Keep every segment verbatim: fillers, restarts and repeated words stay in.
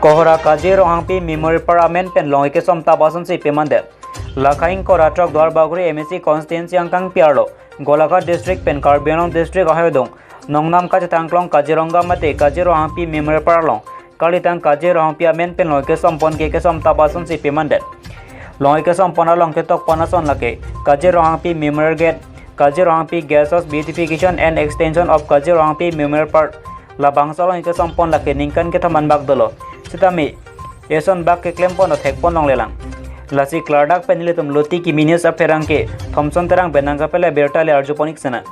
Kohora Kaje Ronghangpi Memorial Park amen pen long-ik kesom tap asonsi pemandet. Lakha ingkoi ra throk Duar Bagori M A C constituency angkangpi arlo Golaghat district pen Karbi Anglong district ahoi adung Nongnam kachethan klong Kaziranga mate Kaje Ronghangpi Memorial Park along kalitang Kaje Ronghangpi amen pen long-ik kesom pon ke kesom tap asonsi pemandet. Long-ik kesom pon along ketok pon ason lake Kaje Ronghangpi Memorial Gate, Kaje Ronghangpi Guest House, Beautification and Extension of Kaje Ronghangpi Memorial Park, labangso along-ik kesom pon lake ningkan kethom anbak dolo. Sitame eson bak keklem pon o thek pon longlelang. Lasi klardak pen nelitum Luti Kimi News apherangke Thomson Terang pen nangkapele birta le arju pon-ik sena.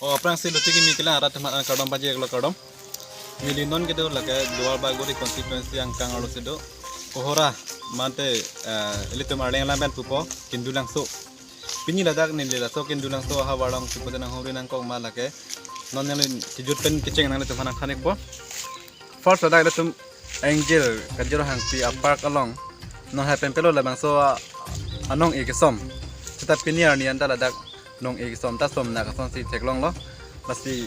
O aphrangsi Luti Kimi kelang arat teman an kardom pajirlo, kardom. Neli non kedo lake Duar Bagori constituency angkang arlo si do Kohora mate, eh, ilitum Arleng alam pen pupo Kendulangso. Pini ladak neli laso Kendulangso ahavar along si pupo te nanghumri nangkok ma lake. Non neli kejut pen kecheng nanglitum aphan nangthan-ikpo. First ladak ilitum angjir Kaje Ronghangpi a park along non hai pen pelo labangso a-, anong-ik kesom. Seta pini arni anta ladak nong-ik kesom ta somnak asonsi theklonglo. Lasi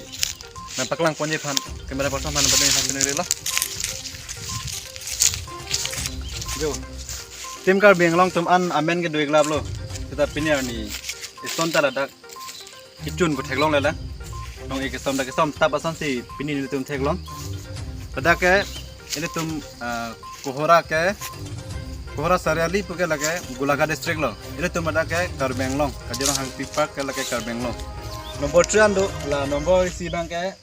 nangpaklang ponji aphan camera person aphan nangpadeng aphan chiningri lo. Jo. Team Karbi Anglong atum an amen kedo-ik laplo. Seta pini arni eson ta ladak kechun pu theklonglelang. Nong-ik kesom dak kesom tap asonsi pini nelitum theklong. Ladak ke ilitum, ah, Kohora ke, Kohora Chariali pu ke lake Golaghat district lo. Ilitum ladak ke Karbi Anglong, Kaje Ronghangpi Park ke lake Karbi Anglong. Number three an do, la number isi abang ke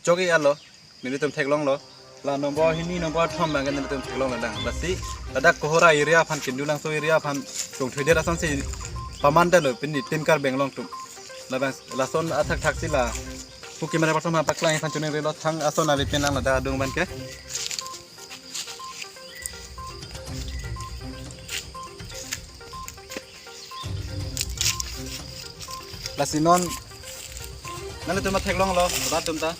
chok-ik arlo, nelitum theklonglo. La number hini number thom abang ke nelitum theklonglelang. Lasi ladak Kohora area aphan, Kendulangso area aphan chongthudet asonsi pamandetlo pini Team Karbi Anglong atum. Labang lason athakthak si la pu camera person aphan paklang aphan chiningrilo, thang ason ave pen lang ladak adung abang ke. Lasi non nanglitum ta theklonglo, rat atum ta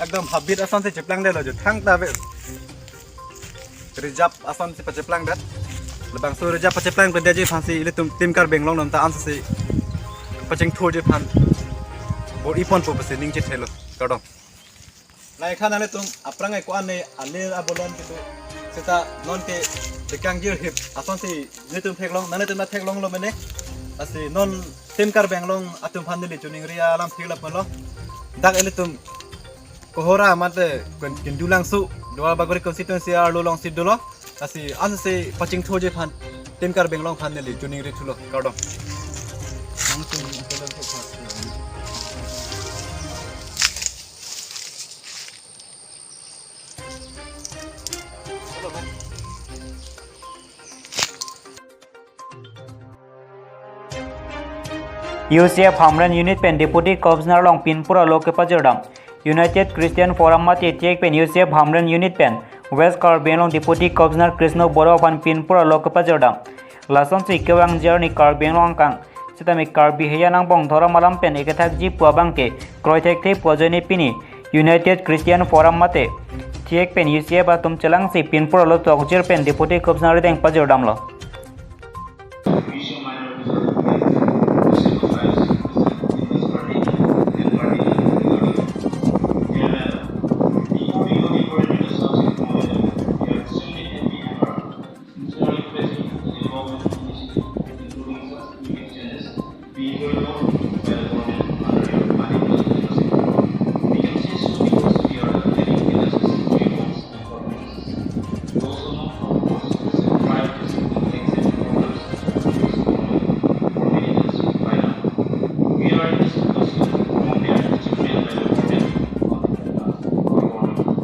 ekdom habit asonsi cheplangdetlo jo, thangta ave. Reserve asonsi pacheplangdet. Labangso reserve pacheplangdetji aphansi ilitum Team Karbi Anglong atum ta ansose pachingthurji aphan bor-i ponpo pusi ning chethelo. Kardom. Lahai khan nanglitum aphrang ko-an ne alir abolon kedo. Seta non ke dekangjir hip asonsi nelitum theklong, nanglitum ta theklonglo mene. Lasi non Team Karbi Anglong atum aphan neli chiningri alam thik laponlo. Dak ilitum Kohora mate Ken-, Kendulangso, Duar Bagori constituency arlo alongsi dolo. Lasi ansose pachingthurji aphan Team Karbi Anglong aphan neli chiningri thulo. Kardom. U C F Hamren Unit pen Deputy Commissioner along pinpur alo kepajirdam. United Christian Forum mate T X pen U C F Hamren Unit pen West Karbi Anglong Deputy Commissioner Krishna Boro aphan pinpur alo kepajirdam. Lasonsi kevangji arni Karbi Anglong angkang sitame Karbi heya angbong dhorom alam pen ekethakji pu abang ke kroi thekthe pu ajoine pini United Christian Forum mate T X pen U C F atum chelangsi pinpur alo tokjir pen Deputy Commissioner arideng pajirdamlo. Sincerely requesting the government initiative, including such exchanges, be heard of by the government under your article. We can say so because we are getting industries, reforms, and corporations. We also know how to specific private sector exit programs for many industries by now. We are in this process of their achievement by the government on the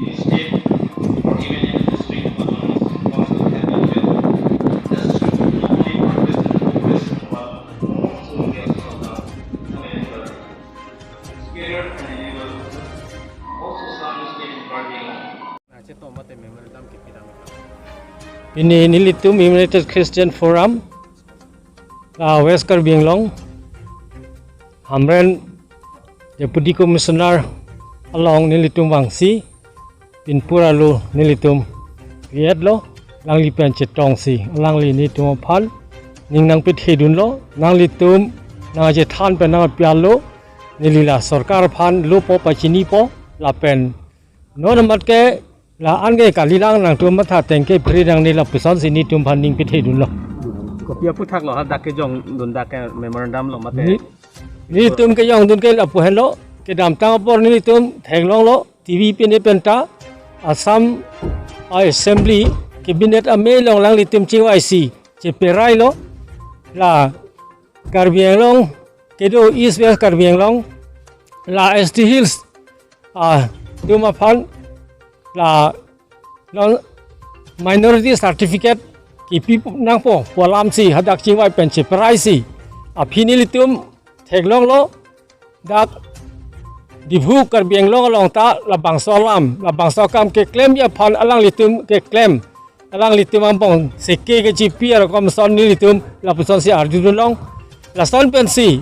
Instead, for even in the district autonomous council have been built, the district not only progress in progress but also in the Assam. Together and individual also some state in Karbi Anglong. Cheto mate memorandum kipidam iklo. Pini nelitum United Christian Forum la West Karbi Anglong Hamren Deputy Commissioner along nelitum vangsi pinpur alo nelitum pi-etlo, alangli pen chetongsi alangli nelitum aphan ning nangpethedunlo, nanglitum nangchethan pen nangpialo, neli la sorkar aphan lopo pachinipo lapen non amat ke la-an ke kalilang nangtum matha ateng ke pherang ne lapusonsi nelitum aphan ning pethedunlo. Kopi aphuthak lo ha dak kejongdun dak ke memorandum lo mate? Ni, nelitum kejongdun ke lapu henlo, kedamtang apor nelitum theklonglo, T V pine penta, Assam Assembly Cabinet amei along alanglitum chingvaisi cheperailo, la Karbi Anglong kedo East West Karbi Anglong la S T Hills atum aphan la non minority certificate kipi nangpo pu alamsi hadak chingvai pen cheperaisi aphi nelitum theklonglo, dak Diphu Karbi Anglong along ta labangso alam, labangso akam keklemji aphan alanglitum keklem, alanglitum angbong seke kechipi arokom ason nelitum lapusonsi arjudunlong. Lason pensi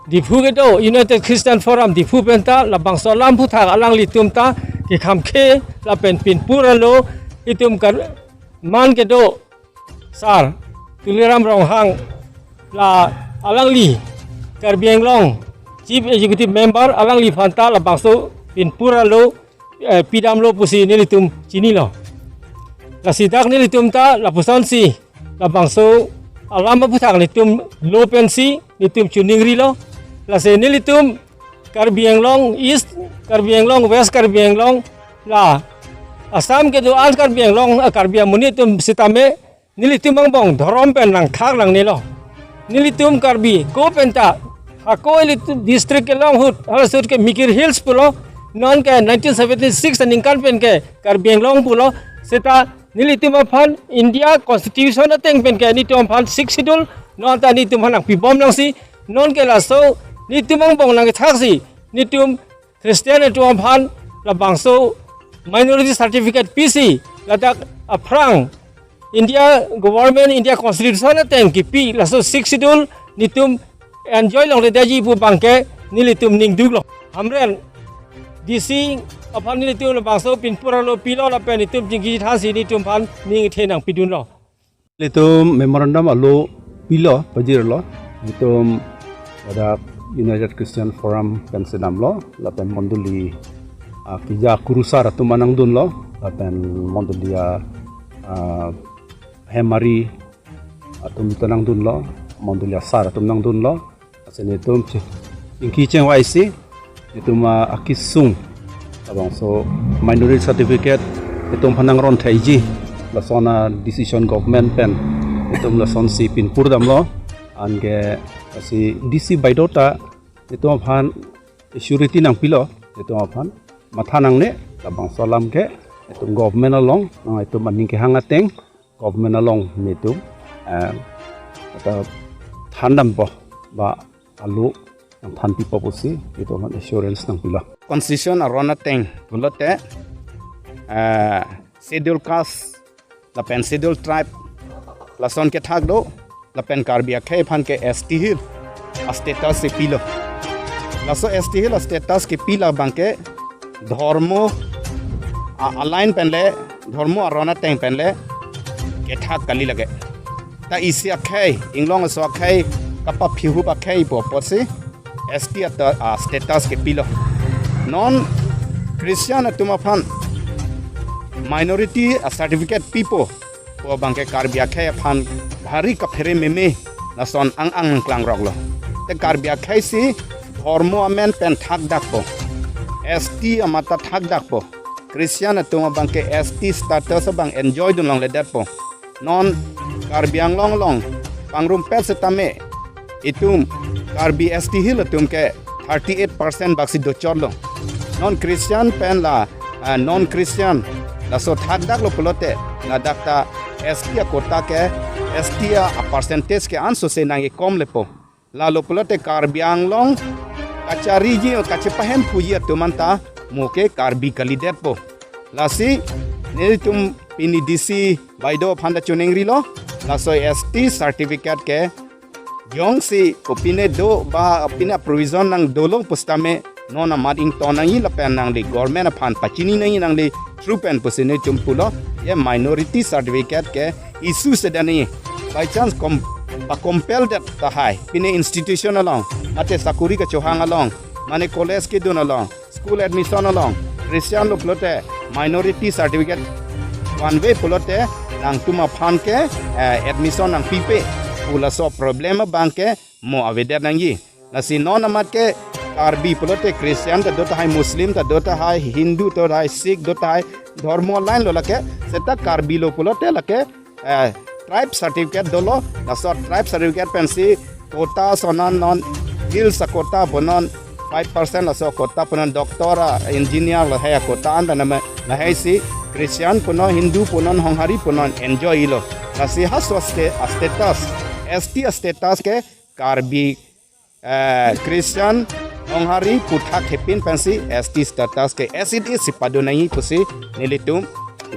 Diphu kedo United Christian Forum Diphu penta labangso alam aphuthak alanglitum ta kekhamkhe lapen pinpur alo itum kar man kedo Sir Tuliram Ronghang la alangli Karbi Anglong Chief Executive Member alangliphan ta labangso pinpur alo, eh, pidamlo pusi nelitum chinilo. Lasi dak nelitum ta lapusonsi labangso alam aphuthak nelitum lo pensi nelitum chiningrilo. Lasi nelitum Karbi Anglong East, Karbi Anglong West, Karbi Anglong la Assam kedo-an Karbi Anglong, eh, Karbi amonit atum sitame nelitum angbong dhorom pen nangthak nangnelo. Nelitum Karbi ko penta hako ilitum district kelong ahut, halaso ahut ke Mikir Hills pulo, non ke nineteen seventy-six aningkan pen ke Karbi Anglong pulo, seta nelitum aphan India Constitution ateng pen ke nelitum aphan Sixth Schedule non ta nelitum aphan nangpibom nangsi, non ke laso nelitum angbong nangthaksi nelitum Christian atum aphan labangso minority certificate pisi ladak aphrang India government, India constitution ateng kipi laso Sixth Schedule nelitum enjoy longledetji pu abangke nelitum ningduklo. Hamren D C aphan nelitum labangso pinpur alo pilo lapen nelitum chingki thansi nelitum aphan ning the nangpidunlo. Nelitum memorandum alo pilo pajirlo. Nelitum ladak United Christian Forum pen sedamlo lapen mondoli, ah, kija kurusar atum nangdunlo lapen mondoli, ah, ah, hemari atum ta nangdunlo, mondoli asar atum nangdunlo. Lasi nelitum che, ingki chingvaisi nelitum, ah, akesung labangso minority certificate nelitum aphan nangron theiji, lason a-decision government pen nelitum lasonsi pinpur damlo. Anke lasi D C baideo ta nelitum aphan surety nangpilo, nelitum aphan matha nangne, labangso alam ke nelitum government along nelitum aning kehang ateng government along nelitum, eh, kata thandampo ba alo nangthanpipo pusi nelitum aphan assurance nangpilo. Constitution aron ateng pulote, eh, Schedule Caste lapen Schedule Tribe lason kethak do lapen Karbi akhei aphan ke S T Hill a-status si pilo. Laso S T Hill a-status kepi abangke dhormo a, align penle, dhormo aron ateng penle kethak kali lake. Ta isi akhei, inglong aso akhei, kapaphihup akhei pu apotsi S T ata, a-status kepilo. Non Christian atum aphan minority a-certificate pipo pu abangke Karbi akhei aphan bhari kaphere meme lason ang-ang nangklangroklo. Te Karbi akhei si dhormo amen pen thakdakpo, S T amat ta thakdakpo, Christian atum abangke S T status abang enjoy dun longledetpo. Non Karbi Anglong along pangrumpet setame itum Karbi S T Hill atum ke thirty-eight percent baksi dochotlo. Non Christian pen la, ah, non Christian laso thakdaklo pulote ladak ta S T a-quota ke, S T a-percentage ke ansose nangkekom lepo. Lalo pulote Karbi Anglong kachariji, kachepahemphuji atum anta mo ke Karbi kalidetpo. Lasi nelitum pini D C baido aphan ta chiningrilo, laso S T certificate ke jongsi kopine do ba pine provision nangdolo pusitame non amat ington nangji lapen nangli government aphan pachini nangji nangli through pen pusi nelitum pulo, ye minority certificate ke issue sedani. By chance kom, ba compel det tahai pine institution along, mate sakuri kachohang along, mane college kedun along, school admission along, Christian lo pulote minority certificate vanve pulote nangtum aphan ke, eh, admission nangpipe pu laso problem abang ke mo avedet nangji. Lasi non amat ke Karbi pulote Christian ta do tahai, Muslim ta do tahai, Hindu ta do tahai, Sikh do tahai, dhormo line lo lake, seta Karbi lo pulote lake, eh, tribe certificate dolo, laso tribe certificate pensi quota sonan non, hills a quota punon five percent, laso quota punon doctor a engineer lahai a quota an ta nama lahai si Christian punon, Hindu punon, Honghari punon enjoy ilo. Lasi halaso sta-, a status, S T a status ke Karbi, eh, Christian, Honghari puthak hepin pensi S T status ke as it is si pado nangji pusi nelitum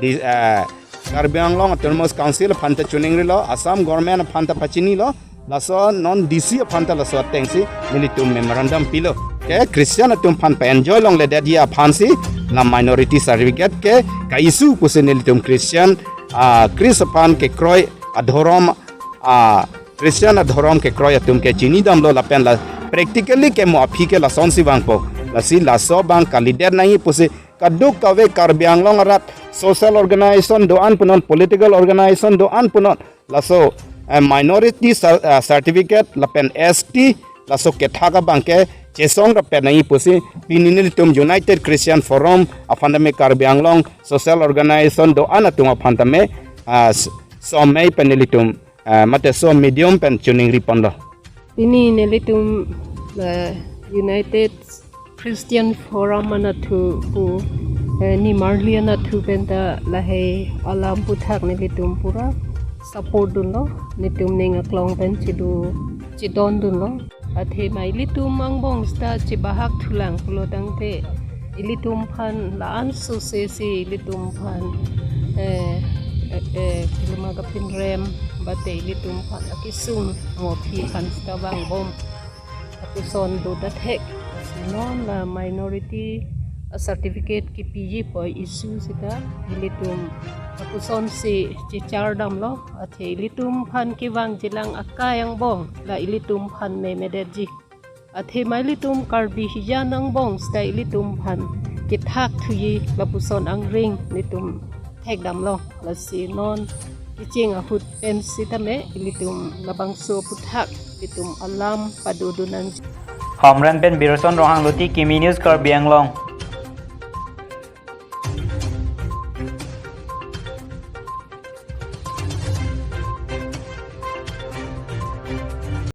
di, eh, Karbi Anglong Autonomous Council aphan ta chiningrilo, Assam government aphan ta pachinilo, laso non D C aphan ta laso atengsi nelitum memorandum pilo. Ke Christian atum aphan pa-enjoy longledetji aphansi la minority certificate ke ka-issue pusi nelitum Christian, ah, Christ aphan kekroi adhorom, ah, Christian adhorom kekroi atum ke chinidamlo lapen la practically ke mo aphi ke lasonsi vangpo. Lasi laso abang kalidet nangji pusi kadokave Karbi Anglong arat social organization do-an punon, political organization do-an punon, laso, eh, minority cer-, eh, certificate lapen S T laso kethak abang ke chesong rapet nangji pusi pini nelitum United Christian Forum aphan tame Karbi Anglong social organization do-an atum aphan tame, ah, s-, somei pen nelitum, ah, mate so medium pen chiningri ponlo. Pini nelitum, eh, United Christian Forum anatthu pu, eh, nimarli anatthu penta lahai alam puthak nelitum pura support dunlo, netum ning aklong pen chidu chidon dunlo. Athema ilitum angbong seta chibahak thulang pulo tangte ilitum aphan la-an sose si ilitum aphan, eh, eh, eh, kilima kapinrem bate ilitum aphan akisung mo aphi aphan seta vangbom. Lapuson do dathek. Si non la minority a certificate kipiji pu issue seta ilitum lapusonsi chichar damlo. Athe ilitum aphan kevangjilang akai angbong la ilitum aphan memedetji. Athema ilitum Karbi hijan angbong seta ilitum aphan kethak thuji lapuson angring nelitum thekdamlo. Lasi non kecheng ahut pen sitame ilitum labangso aputhak ilitum alam padodun nang. Hamren pen Birson Ronghang Luti, Kimi News Karbi Anglong.